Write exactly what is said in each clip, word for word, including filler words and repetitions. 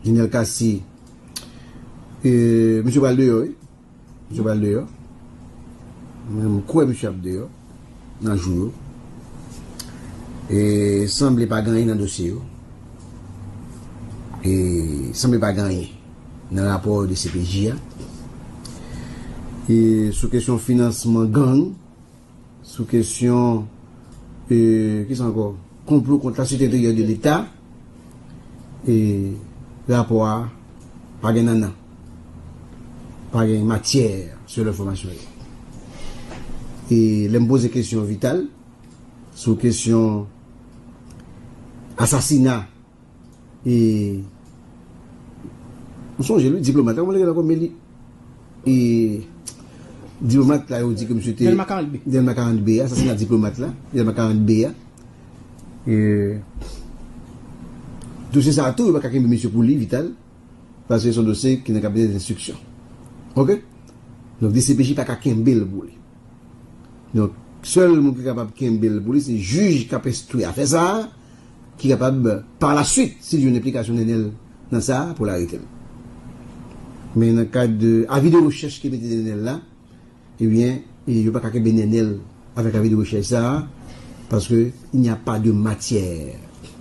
Nenel Cassy, e, misye pral deyò, wi. Misye pral deyò. Mwen, m kwè misye ap deyò nan jou yo. E sanble pa gen anyen nan dosye yo. E sanble pa gen anyen nan rapò de C P J a. E sou kesyon finansman gang, sou kesyon, e, kisa ankò? Konplo kont la sécurité intérieure de l'État, e rapò a pa gen nannan. Pa gen matyè sou enfòmasyon yo. E lè m poze kesyon Vital sou kesyon asasina, e, ou sonje l, wi, diplomat la, kòman li rele ankò, Meli? E, diplomat la, yo di ke misye te Delma karant B. Delma karant B a, asasina diplomat la, Delma karant B a. E, dosye sa a tou, yo pa ka kenbe misye pou li, Vital, paske se yon dosye ki nan kabinè denstriksyon. Oke? Donk, D C P J pa ka kenbe l pou li. Donk, sèl moun ki kapab kenbe l pou li, se jij k ap enstwi afè sa a, ki kapab, pa la swit, si l jwenn enplikasyon Nenel nan sa a, pou l arete l. Men nan kad de avi de rechèch ki mete Nenel la, ebyen, e yo pa ka kenbe Nenel avèk avi de rechèch sa a, paske il n'y a pas de matière.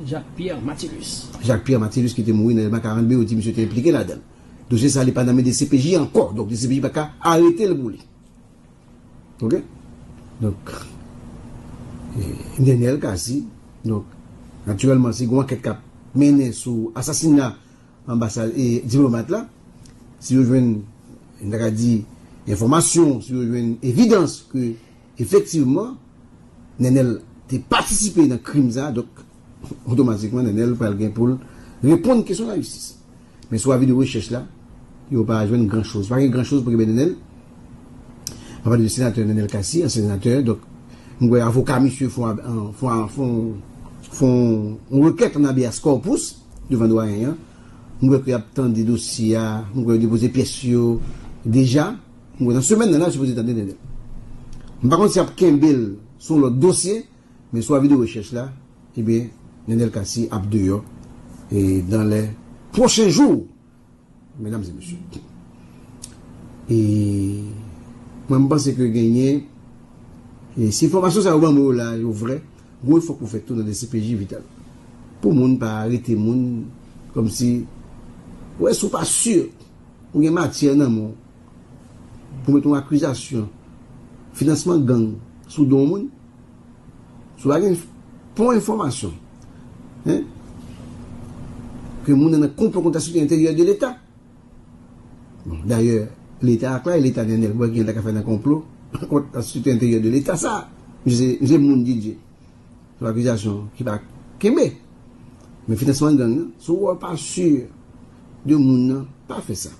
Jacques Pierre Matilus. Jacques Pierre Matilus ki te mouri nan Delma karant B, yo di misye te enplike ladan l. Dosye sa a, li pa nan men D C P J ankò. Donk, D C P J pa ka arete l pou li. Oke? Donk, e, Nenel Cassy, donk, natirèlman, si gen yon ankèt k ap mennen sou asasina anbasad, e, diplomat la, si yo jwenn, n ta ka di, enfòmasyon, si yo jwenn evidans ke, efektivman, Nenel te patisipe nan krim sa, donk, otomatikman, Nenel pral gen pou l reponn kesyon lajistis. Men sou avi de rechèch la, yo pa jwenn gran choz. Pa gen gran choz pou kenbe Nenel. Mwen pale de senatè Nenel Cassy, ansyen senatè. Donk, mwen kwè avoka misye fè yon, fè yon, fè yon, fè yon rekèt an habeas corpus devan dwayen an. Mwen kwè ke y ap tande dosye a, mwen kwè yo depoze pyès yo deja. Mwen kwè nan semèn nan, la, yo sipoze tande Nenel. M pa konn si y ap kenbe l sou yon lòt dosye, men sou avi de rechèch la, ebyen, Nenel Cassy ap deyò, e, dans les prochains jours, medam e mesye. E mwen, m panse ke genyen, e si enfòmasyon sa yo ban mwen yo la, yo vrè, gwo efò pou fèt tou nan D C P J Vital. Pou moun pa arete moun, kòmsi, wè, si w pa si, ou gen matyè nan men w, pou mete yon akizasyon finansman gang sou do yon moun, si w pa gen pon enfòmasyon, en, ke moun nan nan konplo kont la sécurité intérieure de l'État. Bon, dayè, Leta a klè, Leta Nenel, bon, ki gen ta ka fè nan konplo kont la sécurité intérieure de l'État, sa, misye, misye moun Didye. Se yon akizasyon ki pa kenbe. Men finansman gang nan, si w wè w pa si de moun nan, pa fè sa.